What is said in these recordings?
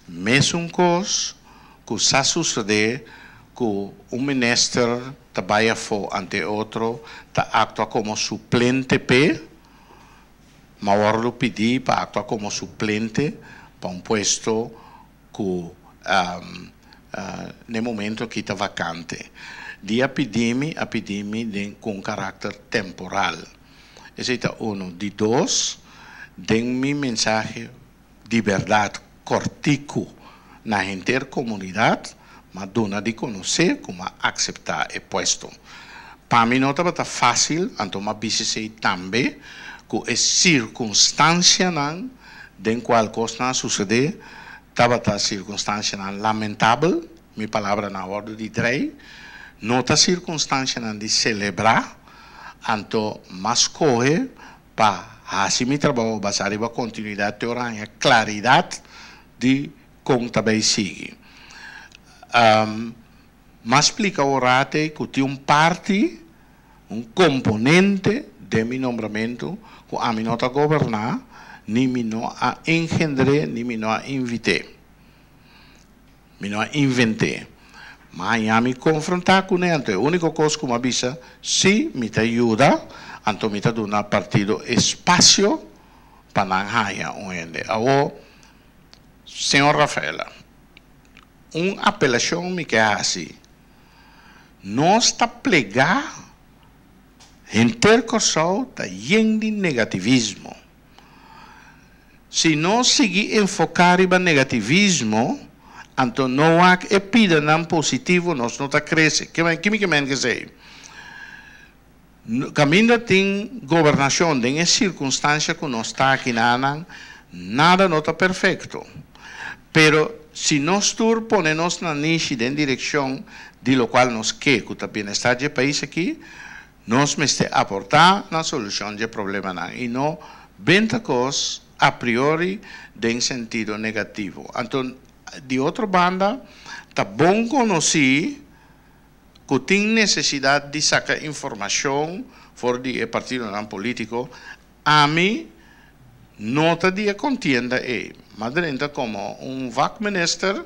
Mesun kos ku sa susedé ku un minister ta bai afó anto otro ta aktua komo suplente p'e, m'a wòrdu pidí pa aktua komo suplente pa un puesto ku na e momento akí ta vakante. Di a pidi mi, a pidi mi den ku un karakter temporal. Esei ta uno. Di dos, den mi mensahe di bèrdat kòrtiku na henter komunidat, m'a duna di konosé ku m'a akseptá e puesto. Pa mi no tabata fásil, anto m'a bisa esei tambe, ku e sirkunstansianan den kual kosnan a susedé tabata sirkunstansianan lamentabel, mi palabranan a wòrdu di drei, no ta sirkunstansianan di selebrá, anto m'a skohe pa hasi mi trabou basá riba kontinuidat te ora haña klaridat di kon ta bai sigui. M'a splika orate ku tin un parti, un komponente den mi nombramentu ku ami no ta goberná, ni mi no a engendr'é, ni mi no a invit'é. Mi no a invent'é. M'a haña mi konfrontá kuné, anto e úniko kos ku m'a bisa, sí, mi ta yuda, anto mi ta duna partido espasio pa nan haña un hende. Awor, señor Rafaela, un apelashon mi ke hasi, nos ta plegá henter Kòrsou ta yen di negativismo. Si nos sigui enfoká riba negativismo, anto no wak e pidanan positivo, nos no ta krese. Ke mi ke men ku esei? Kaminda tin gobernashon den e sirkunstansha ku nos ta akinanan, nada no ta perfekto. Pero si nos tur pone nos nanishi den direkshon di lokual nos ke ku ta bienestar dje pais aki, nos mester aportá na solushon dje problemanan i no benta kos a priori den sentido negativo. Anto di otro banda ta bon konosí ku tin nesesidat di saka informashon for di e partidonan polítiko, ami no ta di e kontienda ei. M'a drenta komo un vakminister,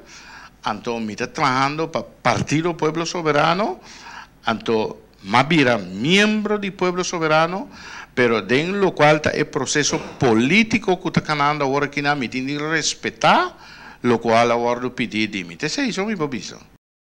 anto mi ta trahando pa Partido Pueblo Soberano, anto m'a bira miembro di Pueblo Soberano, pero den lokual ta e proseso polítiko ku ta kanando awor akinan mi tin di respetá lokual a wòrdu pidí di mi. Ta esei so mi por bisa.